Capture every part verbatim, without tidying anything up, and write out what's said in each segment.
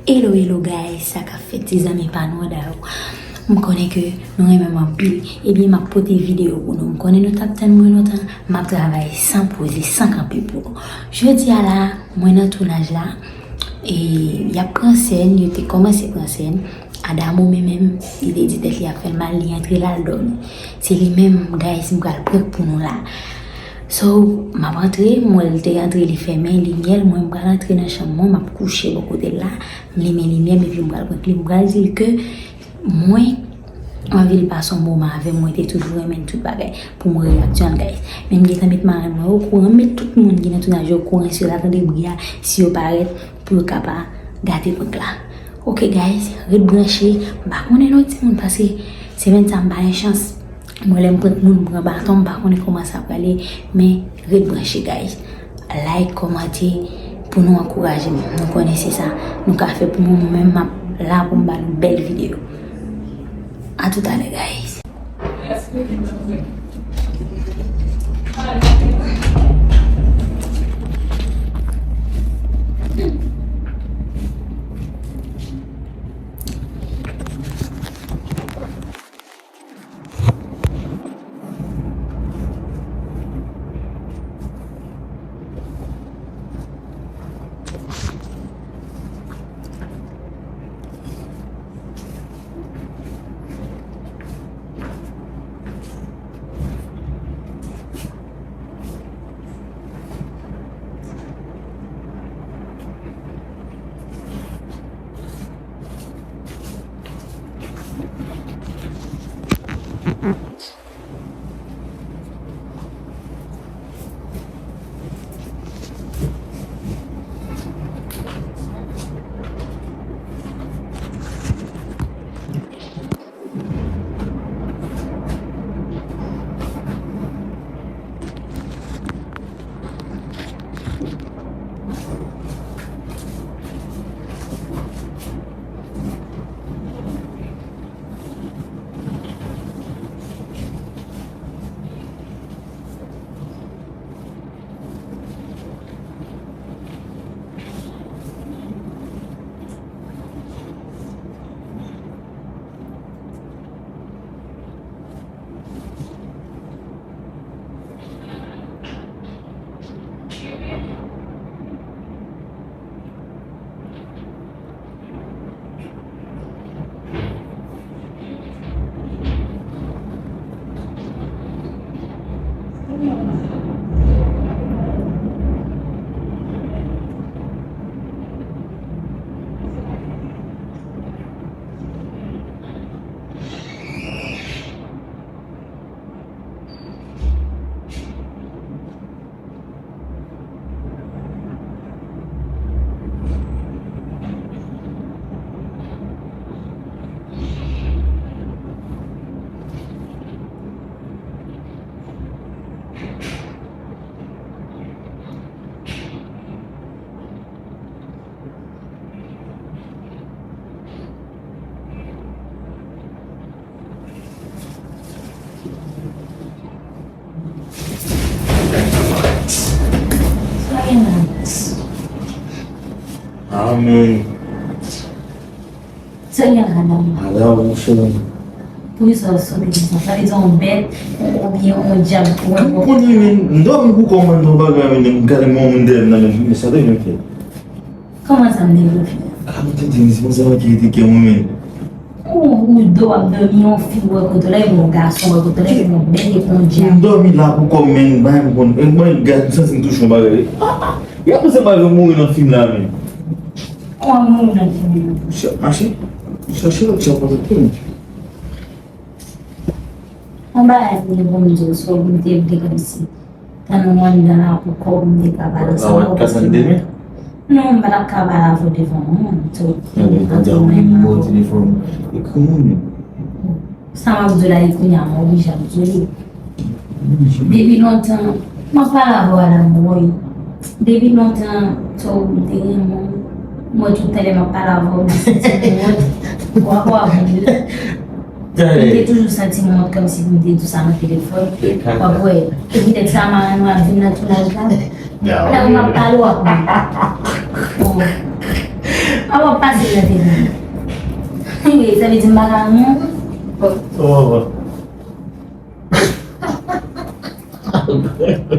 Hello, hello guys, sa k ap fèt ti zanmi pa nou an dayè. M konnen ke nou renmen m anpil, ebyen m ap pote videyo pou nou. M konnen nou t ap tann mwen lontan, m ap travay san poze, san kanpe pou nou. Jodi a la, mwen nan tounaj la, e y ap pran sèn, yo te kòmanse pran sèn. Adamo menm, menm, li te di tèt li ap fè l mal, li antre l al dòmi. Se li menm, guys, m pral prank pou nou la. So, m ap antre, m wè l te antre, li fèmen limyè l, mwen m pral antre nan chanm mwen, m ap kouche bò kote l la, m limen limyè m, epi m pral prank li, m pral di l ke mwen, m anvi l pase yon moman avè m, mwen te toujou renmen l tout bagay, pou m reyaksyon l, guys. Men m gentan met marenn mwen okouran, m met tout moun ki nan tounaj yo okouran, si yo ta tande bri a, si yo parèt, pou yo ka pa gate prank la. Ok, guys, ret branche, m pa konnen non timoun, paske semèn sa m pa gen chans. Mwen, lè m prank moun, m pran baton, m pa konnen kòman sa prale, men ret branche, guys. Like, kòmante pou nou ankouraje m. Nou konnen se sa nou ka fè pou nou, mwen menm m ap la pou m ba nou bèl videyo. A toutalè, guys. Amen. Sa gen la, dam? Ala, monchè. Poukisa w soti konsa? Sa vle di yon bèt oubyen yon dyab ou ankò? M konnen, men, m dòmi pou kòm mwen nan bagay, men, m gade yon moun dèyè m nan, men, men sa te vin fè. Kòman sa m te vin fè? A, m te di, m se konsa mwen ki rete kè mwen, men. Ou, ou do ap dòmi, yon fi wè kote w la, epi yon gason wè kote w la, epi yon bèt, epi yon dyab. M dòmi la pou kòm, men, bay m konn, e mwen, gad, m santi m touche yon bagay. A, a, y ap panse m al mouri nan fim la, men. Kòman mouri nan fim nan? Chè, mache, chache lòt chè pou nou. Yon bagay pou m di w, so, m te, m te kòmsi. Tann ou anndan la pou kò w, m te ka pale ansanm avè w, paske non, m pa t ap ka pale avè w devan moun, tou. Sa m ap di w la, e kounye a, m oblije ap di w li. Depi lontan, m ap pale avè w, Adam, wi. Depi lontan, tou, m te renmen w. Mwen, tout talè, m ap pale avè w, m santi m wont. W ap wè avè w. M te toujou santi m wont kòmsi pou m te di w sa nan telefòn. W ap wè. Epi nèg sa, marenn mwen ap vin nan tounaj la. Lè m ap pale, w ap wè. Bon. A w ap pase nan telefòn. Sa vle di m pa ka renmen w? Kòman?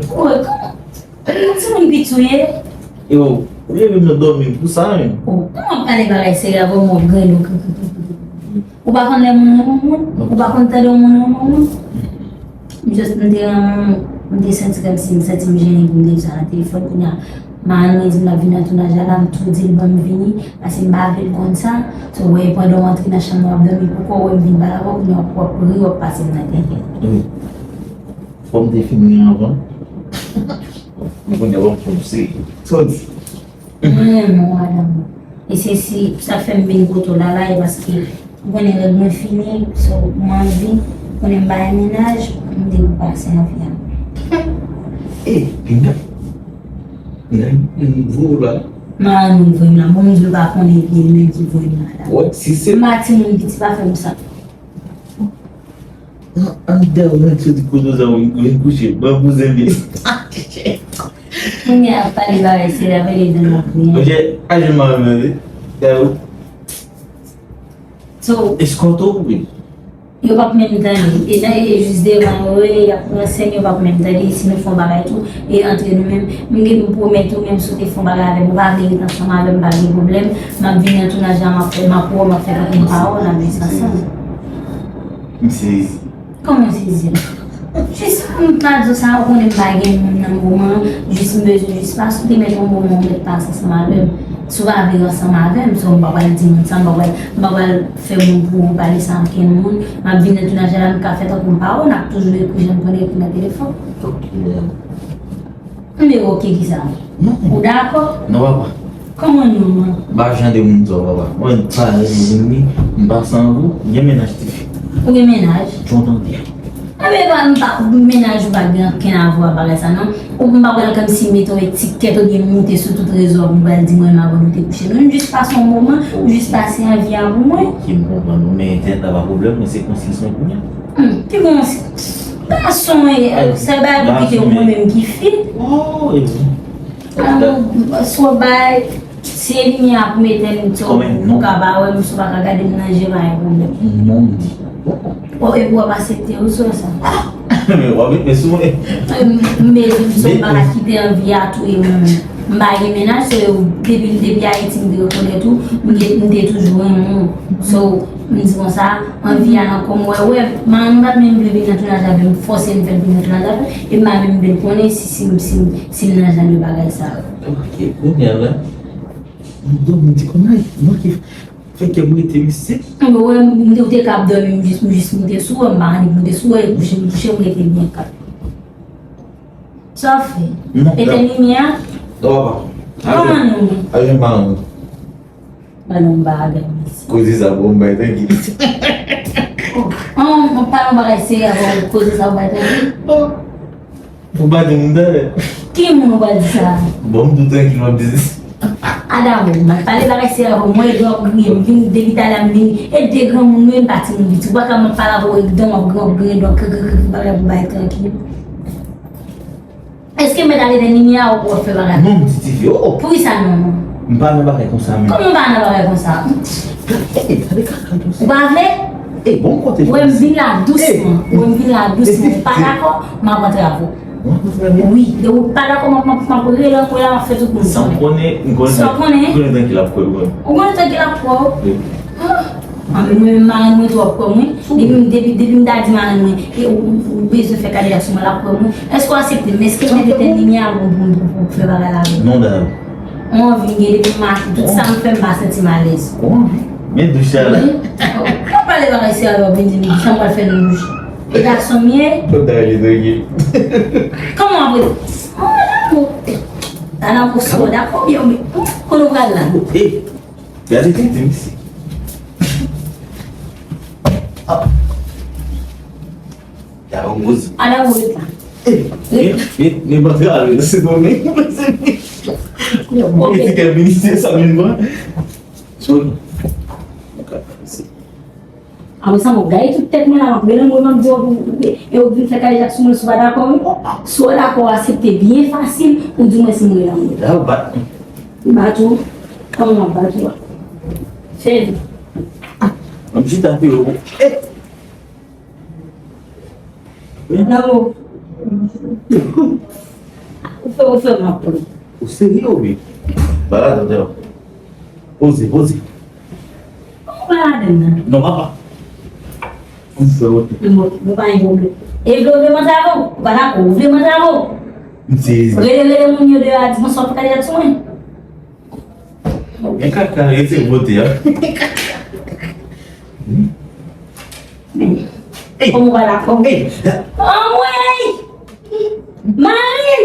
Kòman? Ou se moun piti w ye? Yo, ou leve m nan dòmi pou sa menm. Oh, kòman w ap pale bagay serye avè w, mò grenn ou? Ou pa konn lè moun renmen moun? Ou pa konn tande yon moun renmen moun? M just, m te renmen, m te santi kòmsi m santi m jennen pou m te di sa nan telefòn. Kounye a, madanm mwen di m l ap vin nan tounaj la, la, m tou di l ban m vini, paske m pa vle l konn sa. So, w wè, pandan w antre nan chanm nan, w ap dòmi pou kò w, wè m vin pale avè w, kounye a w ap ri, w ap pase m nan tenten. Wi. Fò m te fin ri anvan. Kounye a ban m fon seri. Sa w di? Mwen renmen w, madanm. E se si sa fè m vin kote w la, la, e paske ou konnen règ mwen fini, so m anvi, ou konnen m pa gen mennaj, m te pou pase anvi a. E, pinga. Pinga, m voye w la. Madanm voye m la. Bon, m di l pa konnen e li menm ki voye m la, la. Wè, si se. M pa timoun piti, pa fè m sa. An, an dèyè w mèt soti kote w sa w vin kouche. Ban bouzen vin. Kounye a ap pale bagay serye avè li dan l ap ri. Ok, aje m ap mande. Dèyè w. So, eskòte w wi. Yo p ap menm tande. E nan e jis devan yo ye, y ap pran sèn, yo p ap menm tande. E si nou fè yon bagay tou, e antre nou menm, m gen m pwomèt ou, menm si w te fè yon bagay avè m, ou pa vle ret ansanm avè m, pa gen pwoblèm. M ap vin nan tounaj la, m ap fè, m ap wè w, m ap fè tankou m pa wè w, n ap jis ansanm. M sezi. Kòman w sezi? Jis m pa di w sa, ou konnen m pa gen moun nan moman, jis m bezwen jis pase, ou te mèt yon moman ou mèt pase ansanm avè m. Si w pa vle ansanm avè m, so m pa pral di moun sa, m pa pral, m pa pral fè moun pou ou pale sa ankenn moun. M ap vin nan tounaj la, m ka fè tankou m pa wè w, n ap toujou ekri jan n konn ekri nan telefòn. Ok. M di ok, kisa? Non. Ou dakò? Non, papa. Kòman non an? M pa jan de moun sa, papa. Mwen, m pa renmen moun ni, m pa sanvou, m gen mennaj tifi. Ou gen mennaj? Jan w tande a. Anben, pa, m pa, mennaj ou pa gen ankenn avwa bagay sa, non. Ou m pa pral kòmsi mete yon etikèt oubyen moute sou tout rezo a pou m pral di mwen m avè w nou te kouche. Non, m jis pase yon moman, m jis pase anvi a pou mwen. Ok, m konprann ou, men entènèt la pa pwoblèm, mwen se konsizyon kounye a. Hmm, pi bon, se, gason, e, se bagay pou kite w mwen menm ki fi. Oh, e bon. Alò, so bay, se limyè a pou m etenn, so ou ka pa wè m, si w pa ka gade m nan je, pa gen pwoblèm. Non, m di. Oh, epi w ap aksepte wi, so sa. Men w ap met men sou mwen. M bezwen m so pa ka kite anvi a touye mwen. M pa gen mennaj, so yo, depi, depi Ayiti m te rekonèt ou, m te, m te toujou renmen w. So, m di konsa, anvi a nan kò m, wè, wè, m pa menm vle vin nan tounaj avè m, fòse m fè l vin nan tounaj avè m, e m pa menm vle l konnen si, si, si, si m nan jan de bagay sa yo. Ok, kounye a la, m dòmi, m di kòman, manke fè kè m rete misye. Mwen wè, m, ou te ka ap dòmi, m jis, m jis moute sou ou, m pa annik moute sou ou, e kouche, m kouche, m rete byen kalm. Sa w fè? Non, etenn limyè a? Non, papa. Kòman non? Aje m pa annik. Ba non bagay, mesye. Koze sa pou m bay trankil. Oh, oh, mwen pale yon bagay serye avè w, koze sa pou bay trankil. Oh. Pou pa di moun talè. Ki moun ou pral di sa? Bon, m tou trankil, m ap di. Adamo, m ap pale bagay serye avè w, mwen e dan w griyen, m vin depi talè a m vin, e de granmoun nou ye, m pa timoun piti, ou pa ka m ap pale avè w e dan w ap griyen, w ap griyen dan w, kri, kri, kri, kri, bagay pou bay trankil. Èske m mèt al etenn limyè a ou w ap fè bagay? Non, m di tifi, oh, oh. Poukisa non, non? M pa nan bagay konsa, men. Kòman w pa nan bagay konsa? Eh, gade kaka, dousman. Ou pa vle? Eh, bon kote. Wè, m vin la dousman. Wè, m vin la dousman. Ou pa dakò, m ap antre avè w. Wi, lè ou pa dakò, m ap, m ap, m ap rele ankò la, m ap fè tout moun konnen. Sa m konnen, m konnen, m konnen trankil ap kwè, ou konnen. Ou konnen trankil ap kwè w? Wi. Ah. Anben mwen menm marenn mwen tou ap kwè mwen. Depi m, depi, depi m ta di marenn mwen, e ou, ou, ou bezwen fè kadejak sou mwen, l ap kwè mwen. Èske w aksepte m? Èske m mèt etenn limyè a pou, pou, pou, pou fè bagay la avè w? Non, dam. Ou anvi m gen depi m mache, tout sa m fè m pa santi m alèz. Ou anvi? Men douch la. Wi. Ou ap pale bagay serye avè w, vin di m sa m pral fè nan douch. E gason m ye? Ou ta rele trankil. Kòman w ap rele? Oh, Adamo. Adamo, si w dakò byen, men kote w pral la? Gade tete misye. Ah. Gade yon bouz. Ala ou ret la. Eh, ret, ret, ret, men pa antre avè nou, se bon, men. Ok. Mwen di ke ministè sa menm mwen. Sorry. Apre sa, mwen gaye tout tèt mwen la, m ap rele mwen, m ap di w, e ou vin fè kadejak sou mwen, si w pa dakò, wi. Si w dakò, aksepte byen fasil, ou di mwen si m rele anmwe. La, ou bat mwen. M bat ou? Kòman m ap bat ou a? Sezi. M chita pi wo. Eh! Lanmou. Ou fè, ou fè m ap pran. Ou serye ou byen? Ba la, tande. Poze, poze. Ou pa ladann nan. Non, papa. Ou fè wote. Bon, bon, pa gen pwoblèm. E vle ou vle manje avè w? Ou pa dakò? Ou vle manje avè w? M sezi. Rele, rele moun yo deyò a, di bonswa pou Kadejak sou mwen. Gen kaka, rete wote a. Hey. Kòman w pa dakò? Hey. Anmwey! Marin!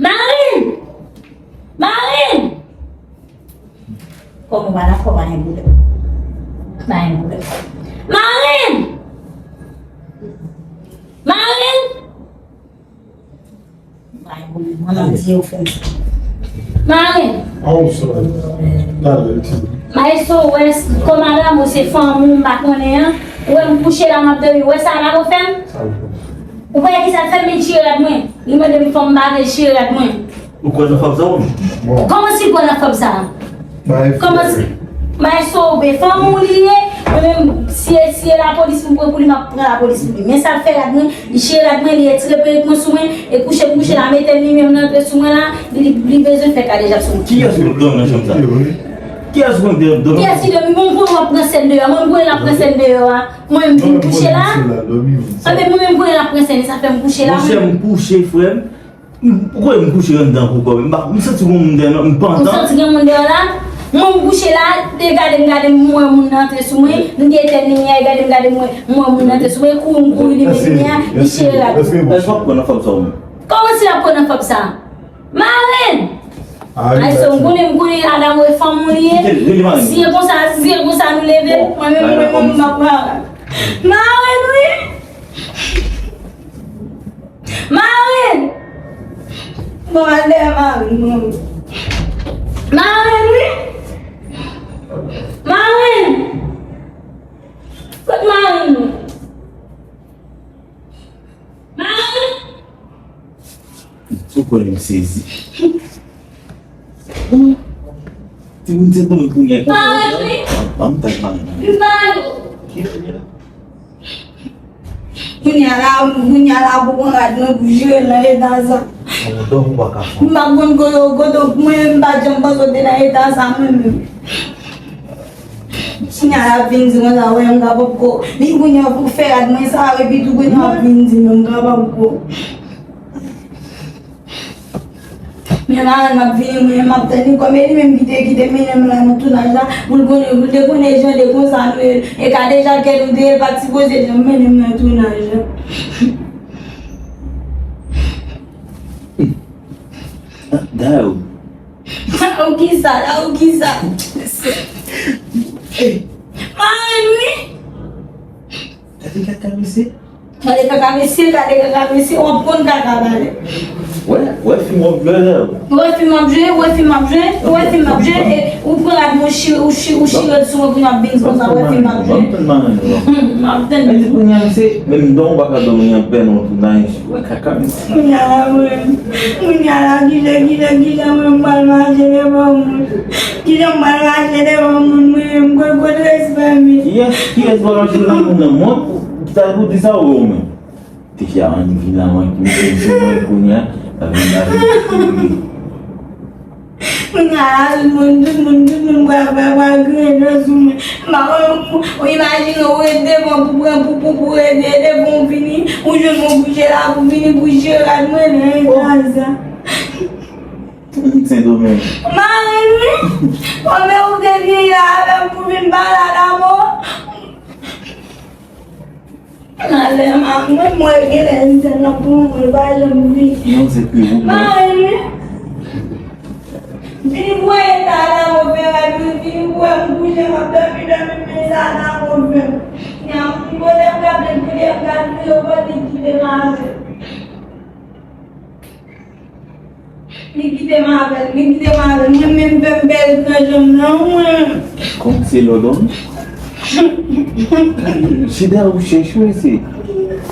Marin! Marin! Kòman w pa dakò, pa gen pwoblèm. Pa gen pwoblèm. Marin! Marin! Mwen ap di yo fè sa. Marin. An, ou sòt. Talè, ti. Maestro, wè, kòm madanm ou se fanm ou, m pa konnen an. Ou wè m kouche la, m ap dòmi. Ou wè sa la ou fè m? Sa ou fè? Ou pa wè kisa l fè m, li chire rad mwen. Li mande m fò m pa vle, li chire rad mwen. Ou kwè nan fab sa ou menm? Bon. Kòman si l kwè nan fab sa? Kòman si? Maestro, oubyen fanm ou li ye, mwen menm, si e, si e lapolis m pran pou li, m ap pran lapolis pou li. Men sa l fè rad mwen, li chire rad mwen, li etire perik mwen sou mwen, e kouche m kouche la, mete l li menm nan antre sou mwen la, li, li, li bezwen fè Kadejak sou mwen. Kiyès ou dòmi nan chanm sa? Kiyès ou konn dòmi? Kiyès ki dòmi? Mwen, m konnen w ap pran sèn deyò a, mwen, m konnen l ap pran sèn deyò a. Mwen menm vin kouche la. Anben, mwen menm, m konnen l ap pran sèn, sa fè m kouche la. Monchè, m kouche, frè m. M, ou kwè m kouche anndan pou kò m? M pa, m santi gon moun dèyè m, m pantan. M santi gen moun dèyè w la. Mwen, m kouche la, li gade m, gade m, m wè moun nan antre sou mwen. M te etèn limyè, li gade m, gade m, m wè moun nan antre sou mwen. Kouri, m kouri, limen limyè a, li chire rad mwen. Èske w ap pran nan fab sa ou menm? Kòman si l ap pran nan fab sa? Marin! Ay, se m konnen, m konnen Adamo e fanm ou li ye. Si e konsa, si e konsa nou leve, mwen menm, mwen menm, m ap pran. Marin, wi! Marin! Bon, al dèyè Marin, non. Marin, wi! Marin! Kot Marin, non? Marin! Ou konnen m sezi. Timoun se pou mwen kounye a. Marin, wi. Ban m tèt Marin. M pa yo. Kounye a la, kounye a la pou pran rad mwen pou jere l nan eta sa. M pa konn kote, kote mwen menm m pa t janm panse w te nan eta sa mwen menm. Kounye a l ap vin di konsa, wè m ka poko. Li kounye a pou fè rad mwen sa, epi tou kounye a l ap vin di non m ka poko. Men la, m ap vini, mwen, m ap tann li, kòm e li menm ki te, ki te mennen m la nan tounaj la, pou l konnen, pou l te konnen jan de konsa nou ye, e Kadejak nou te ye, pa t sipoze janm mennen m nan tounaj la. Dayou. Dayou kisa, dayou kisa? Marin, wi. Gade kaka mesye. Gade kaka mesye, gade kaka mesye, w ap konn kaka pale. Wè, wè fim w ap jwe la. Wè fim w ap jwe, wè fim w ap jwe, wè fim w ap jwe, e ou pran rad mwen, ou chire, ou chire, ou chire l sou mwen pou n ap vin konsa, wè fim w ap jwe. Ban m tann marenn ou. Hum, m ap tann. Mèsi kounye a, mesye. Menm dan w pa ka dòmi an pè nan tounaj. Wè kaka mesye. Kounye a la, mwen, kounye a la, kijan, kijan, kijan mwen pral mache devan moun? Kijan m pral mache devan moun, mwen menm, kot, kot respè m ye? Kiyès, kiyès pral mache devan moun nan? Mwen, ki ta pou di sa ou menm? Te fè a ann vin la, mwen ki mete m sou mwen kounye a, la vin la vin. Kounye a la, tout moun, tout moun, tout moun pral, pral, pral griyen dlo sou mwen. M pa konn, ou, ou imajine ou ret devan pou pran, pou, pou, pou ret devan ou vini, ou jwenn mwen kouche la, pou vini, pou jere rad mwen nan eta sa. Sendomeng. Marenn, wi. Kòman ou te vini la avè m pou vin pale a Damo? Alè, marenn, mwen, mwen genlè m fè nan pou mwen, pa janm vini. Non, se pi ou. Marenn, wi. Vini pou eta Damo fè rad mwen, vini pou wè m kouche, m ap dòmi, dòmi, men sa Damo fè. Nyan, m kote m ka plen, kote m ka kriye, kote kite m avè. Li kite m avè l, li kite m avè l. Mwen menm fè m pèdi nan janm nan, mwen. Kòm se lòdon. Chita ou chèche, mesye.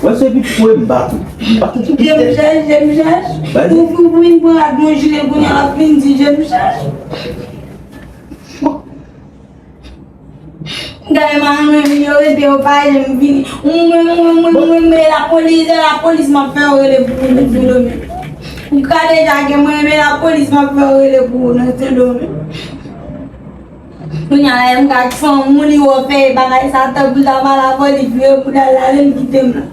Wè, se pi kwe m bat ou. M bat ou tout tèt. Je m chèche, je m chèche. Ou, ou vin pran rad mwen jile kounye a, l ap vin di je m chèche. Bon. Tèlman mwen yo rete yo pa janm vini. Mwen, mwen, mwen, mwen, mwen, men lapolis, se lapolis m ap fè yo rele pou mwen, Sendomeng. Ou ka deja gen mwen, men lapolis m ap fè yo rele pou mwen, Sendomeng. Kounye a la, M K ak fanm ou li wè fè bagay sa, tanpri l ta mal avè li, vire pou l al, l ale, l kite m la.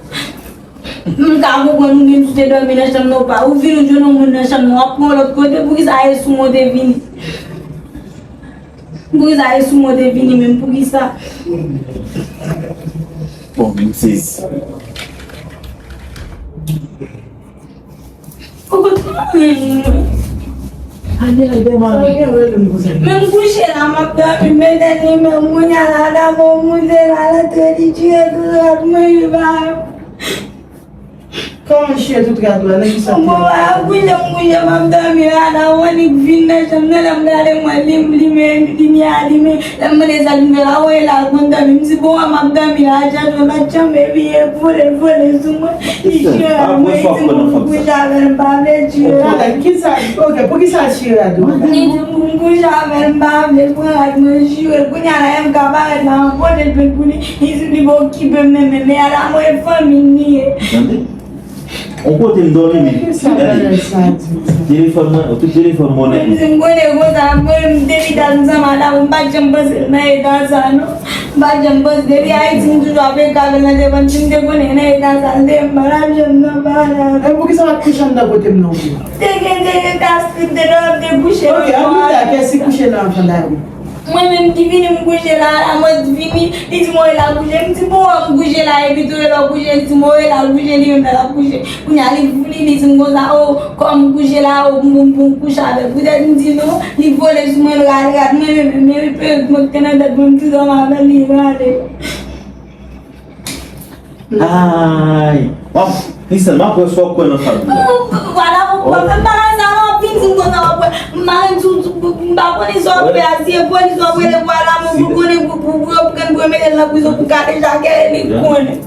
M ka konprann ou menm si w te dòmi nan chanm nan ou pa. Ou vin ou jwenn yon moun nan chanm nan, w ap pran yon lòt kote, poukisa e sou mwen w te vini? Poukisa e sou mwen w te vini menm? Poukisa? Bon, m sezi. Ou konn mwen menm. Ane a devan. Men m kouche la, m ap dòmi, men tèt li, men m kounye a la, la, bon, mouze la, l antre, li tire tout rad mwen, li ba. Kòman l chire tout rad ou la? Nan ki sa? Bon, a, kouche, m kouche, m ap dòmi la, la, w annik vin nan chanm nan, lè m gade mwen, li, li, men, limyè a limen. Lè m mande sa l vin fè la, woy la, l konn dòmi. M di, bon, m ap dòmi la, chèche yon lòt chanm, epi e vole, l vole sou mwen. Li chire rad mwen, li di m pou m kouche avè l, m pa vle chire rad. Talè, kisa, ok, poukisa l chire rad ou? Li di m pou m kouche avè l, m pa vle pran rad mwen, chire l. Kounye a la, M K parèt la, m pote l plent pou li. Li di li pa okipe m, men, men, men, a la, mwen, e fanmi m li ye. Tande? On kote m dòmi, men. Kisa bagay sa di? Telefòn mwen, tout telefòn mwen nèt. Mwen, m konnen konsa, mwen, m te pita ansanm a dam, m pa t janm panse l nan eta sa, non. M pa t janm panse, depi Ayiti, m toujou ap ekale nan telefòn, si m te konnen nan eta sa, l te, m pa t ap janm nan pale avè l. E poukisa w pa t kouche anndan kote m nan, ou? Te gen, te gen kas, te dòmi, te kouche. Ok, ann pita, kèsi kouche nan anfan dami. Mwen menm ki vini m kouche la, la mòd vini, li di m woy la kouche. M di bon, m kouche la, epi tou lè w kouche, li di m woy la kouche, li menm la kouche. Kounye a li vini, li di m konsa, o, kòm m kouche la, o, m, m, m kouche avè l. Poutèt m di non, li vole sou mwen, l rale rad mwen, men, men, men, perik mwen ki te nan tèt mwen, m tou dòmi avè l, li rale. Ay! W ap, Christelle, m ap wè si w ap kwè nan sa m di a. Vwala, w ap wè, men bagay sa w ap vin di m konsa, w ap wè. M pa renmen sou, sou, m pa konnen sa w ap fè a, si e polis w ap rele pou al amande pou konnen pou, pou, pou yo pran, pou yo mete l nan prizon pou ka deja gere li konnen.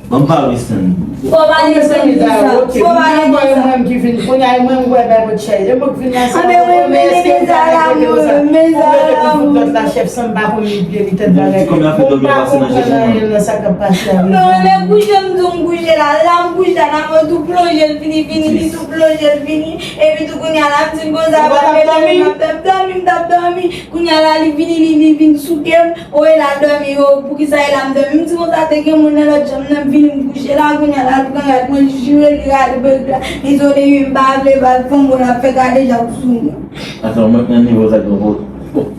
Ban m pale, Christelle. Fò pale san di sa. Fò pale di sa. Mwen ki vin, kounye a, mwen, m wè bay bòt chay. E mwen ki vin la, se mwen, men eske m ta rete konsa? Ou rete pou fout lòt la chèf san m pa konn li byen, li tèt bagay. Bon, m pa konprann anyen nan sa k ap pase a. Non, men kouche m di w m kouche la, la m kouche la, la mò tou plonje l vini, vini, li tou plonje l vini, epi tou kounye a la m di l konsa, m ap dòmi, m t ap dòmi, m t ap dòmi, kounye a la li vini, li, li vin souke m, o e la dòmi, o poukisa e la m dòmi, m di konsa te gen moun nan lòt chanm nan, m vini m kouche la, kounye a la l pran rad mwen, li chire, li rale bèg la, li sot epi m pa vle ba l fanm mwen l ap fè gade jak sou mwen. Atan, mwen nan nivo sa k bon.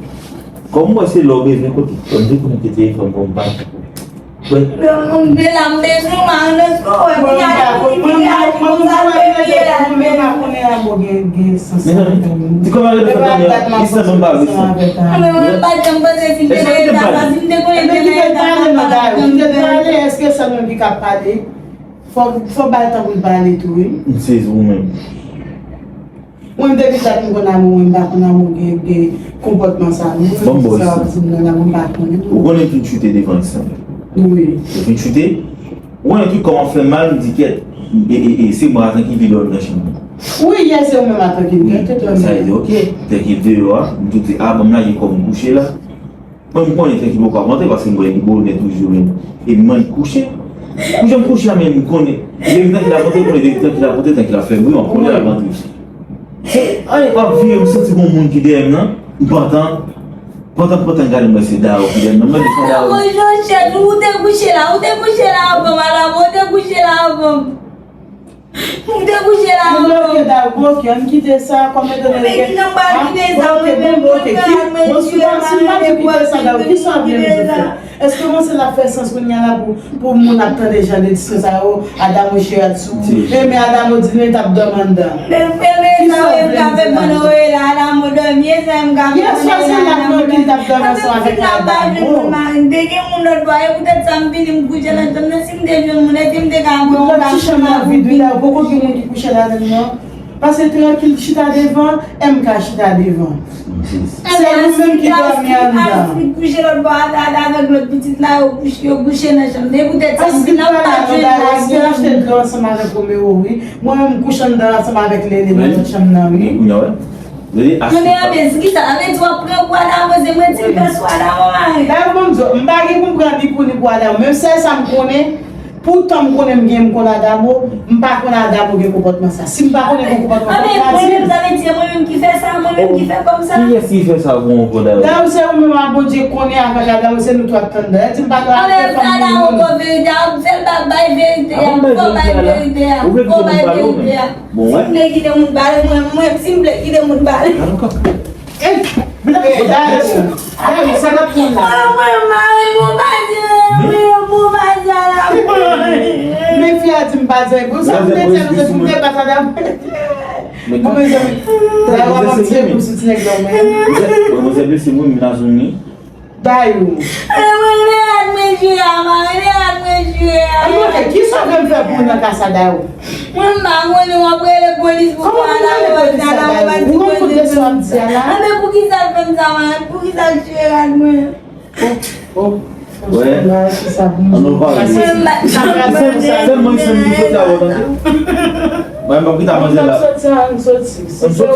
Kòm mwen se lè w bezwen kote, kòm te konekte telefòn kòm pa. Mwen la m bezwen w, m a nan sou wè, kounye a la pou li vini a li konsa, mwen pa konnen la mò gen, gen sans sa. Ti kòman rele sa tande? Li sanble m pa bezwen. Mwen pa janm panse si m te nan eta sa, si m te konnen te nan eta sa, m pa t ap janm fè. Kite pale, èske sèl mwen ki ka pale? Fò, fò bay tan pou l pale tou, wi. M sezi ou menm. Mwen, depi dat m konn amou, mwen, m pa konn amou gen, gen konpòtman sa, non. Bon, bon, sa w ap di m nan, amou, m pa konnen. Ou konnen m fin chute devan Christelle? Wi. Ou fin chute? Ou konnen tout kò m ap fè m mal, m di kèt. E, e, e, se mwen atan ki vin dòmi nan chanm nan. Wi, yè se ou menm atan ki vin dòmi. Sa vle di, ok, te ki deyò a, m tou di, a, ban m lage kò m kouche la. Mwen, m konnen tan ki poko ap antre, paske m wè li bonè toujou, men. E m annik kouche. Kouche m kouche a, men m konnen. Depi tan ki l ap antre, m konnen depi tan ki l ap antre, tan ki l ap fè bri, m ap konnen l ap antre. Se, anyen, m ap vire, m santi gon moun ki dèyè m nan. M pantan, pantan, pantan gade m wè se Dawo ki dèyè m nan. M mande sa Dawo. Mwen, Jochette, ou te kouche la, ou te kouche la avan, madam, ou te kouche la avan. M te kouche la ankò. Bon, ok, dakò, ok, ann kite sa, kòm etan done ke, men ki jan m pral kite sa, mwen menm, mwen pral mwen jire, m al mete pwòp, m kite sa. Èske w panse l ap fè sans kounye a la pou, pou moun ap tande jan de diskou sa yo, Adamo chire rad sou ou, e men Adamo di nou li t ap dòmi anndan? Men, men, men sa, M K fè pandan w ye la, Adamo dòmi, e sa M K fè pandan w ye la, Adamo dòmi. Yè swa se la trankil t ap dòmi ansanm avèk Adamo. Te gen moun lòt bò, e poutèt sa m vini, m kouche nan chanm nan. Si m te jwenn moun, èske m te ka pran yon ti chanm nan vid wi la, poko gen moun ki kouche ladan l non. Pase trankil, chita devan, M K chita devan. Se ou menm ki dòmi anndan. Astrid kouche lòt bò a, a, avèk lòt pitit la, yo kouche, yo kouche nan chanm. E poutèt sa m di n ap pa jwenn la. Èske achte dlo ansanm avèk Romeo wi? Mwen menm m kouche anndan ansanm avèk Lele nan lòt chanm nan wi. Kounye a wè. Lele achte. Kounye a, men, se ki sa, sa vle di w ap pran kou Adamo, Mwen di m fè sou Adamo mari. Dayè, ban m di w, m pa gen pou m pran ni pou ni pou Adamo. Menm sèl sa m konnen, poutan m konnen m gen, m konn Adamo, m pa konn Adamo gen konpòtman sa. Si m pa konnen gen konpòtman sa, m pa di l. Mwen menm, sa vle di, mwen menm ki fè sa, mwen menm ki fè kòm sa. Kiyès ki fè sa pou yon konpòtman? Dayè, se ou menm ak Bondye konnen avèk Adamo, se nou tou ap tann dèyè. Di m pa ka fè fanmi moun. Adamo, bon verite a, fè l pa bay verite a, fò bay verite a, fò bay verite a. Bon, si m vle kite moun pale, mwen, mwen, si m vle kite moun pale. Eh, Dayou, Dayou, sa n ap pran la? Ah, mwen, mari, bon, pa di, mwen, bon, pa di, ala. Men fi a di m pa di, bon, sa pou te di, se pou te pa sa dam. Bon, mezanmi, Dayou ap ap tiye pou sou ti nèg la, mwen. Mwen, mwen, se mwen, mwen, Dayou. Mwen, mwen, rad mwen jwe a, mari, rad mwen jwe a. Anben, kisa w vle m fè pou ou nan ka sa, Dayou? Mwen, m pa konnen, w ap rele polis pou kòman m rele polis sa, Dayou? Ou konn kote sa w ap di a la? Anben, poukisa l fè m sa, mari? Poukisa l tiye rad mwen? Oh, oh. Wè. An nou pale. Sèlman se m ki soti avè w, tande. Mwen, m ap kite manzè la. Ann soti, ann soti.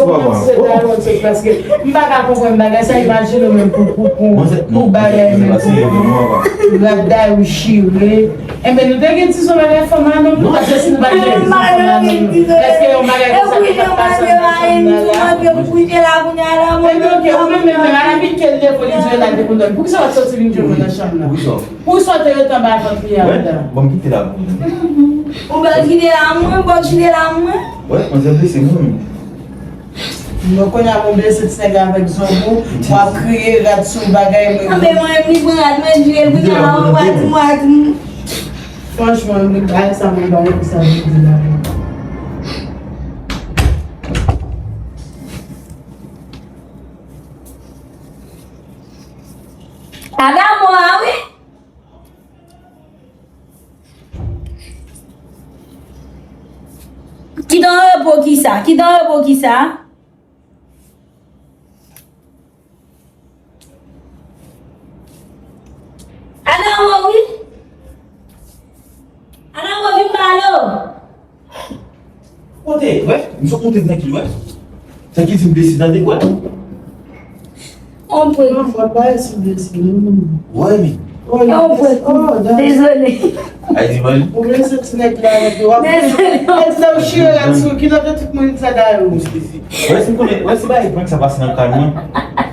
M pa ka konprann bagay sa, imajine w menm pou, pou, pou, pou bagay menm. Rad Dayou chire. Enben, nou te gen ti son bagay fanm a non, paske si nou pa t gen ti son fanm a non, èske yon bagay konsa te t ap pase nan chanm nan la? Enben, oke, ou menm, menm, menm, ala vin ke l depo li di yo la depo nan. Poukisa w ap soti vin jwenn mwen nan chanm nan? Poukisa w te rete anba vant li a, Ada? Bon, m kite la pou ou. Ou ba kite la mwen, bon, kite la mwen. Wè, manzè blese mwen. Non, kounye a, mwen blese ti nèg avèk zonbo, w ap kriye, rad sou bagay, mwen. Anben, mwen, li pran rad mwen, jwe, l pran rad mwen, rad mwen. Franchman, mwen, bagay sa, mwen, bagay pou sa, mwen, di la, mwen. Adamo a, wi. Kite an repo kisa? Kite an repo kisa? Adamo, wi. Adamo, vin pale w. Kote, wè, m sot monte trankil, wè. Sa ki di m blese, tande, wè. On prank. Non, fò pa esi blese, non, non. Wè, men. On prank. Dezole. Ay, di mwen. Ou blese ti nèg la, nèg yo. Dezole. Ay, di la, ou chire la, sou ki lòt tout moun sa, Dayou. Wè, si m konnen, wè, si bagay prank sa pase nan kay mwen,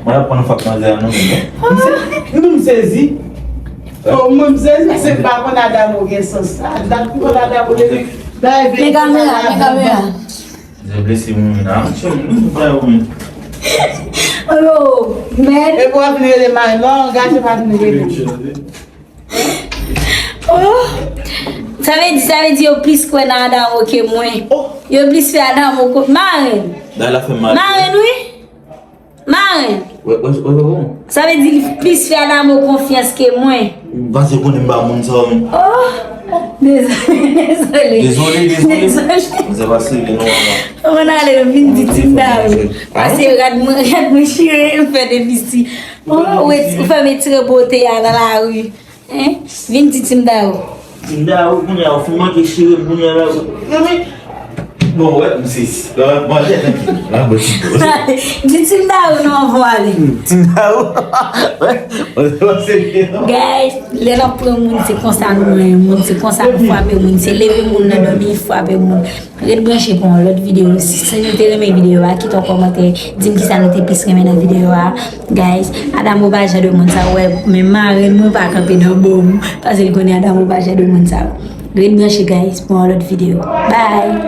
mwen ap pran fòt manzè a, non, men. M se-, m sezi. Oh, mwen, m sezi, se pa konn Adamo gen sans sa. Dat pou konn Adamo depi. Men kamera, men kamera. Mwen blese moun nan. Chè, moun bay ou men. Oh, men. E pou ap vin rele mari, non, gason pa vin rele. Oh. Sa vle di, sa vle di yo plis kwè nan Adamo ke mwen. Oh. Yo plis fè Adamo ko-, maren. Dayè la fè mal. Maren, wi. Maren. Wè, wè, wè, wè, wè. Sa vle di li plis fè Adamo konfyans ke mwen. Paske konnen m pa moun sa, wi. Oh, dezole, dezole. Dezole, dezole. Dezole. Mwen se pa serye, non, non. Mwen ale, vin di Tim Dayou. Pase rad mwen, rad mwen chire, m fè depi si. Oh, ou fè m retire bote a nan lari. Hein? Vin di Tim Dayou. Tim Dayou, kounye a, ou fin manke chire m kounye a la. Non, men. Bon, wè, m sezi. Bon, bon, trankil. La, bon, ti bon. Di Tim Dayou, non, anvan ale. Tim Dayou. Wè, mwen se pa serye, non. Guys, lè n ap pran moun, se konsa nou renmen moun, se konsa nou frape moun, se leve moun nan dòmi, frape moun. Ret branche pou yon lòt videyo. Si, si nou te renmen videyo a, kite yon kòmantè, di m kisa nou te plis renmen nan videyo a. Guys, Adamo pa jan de moun sa, wè, men maren mwen pa kanpe nan bò m, paske l konnen Adamo pa jan de moun sa. Ret branche, guys, pou yon lòt videyo. Bye!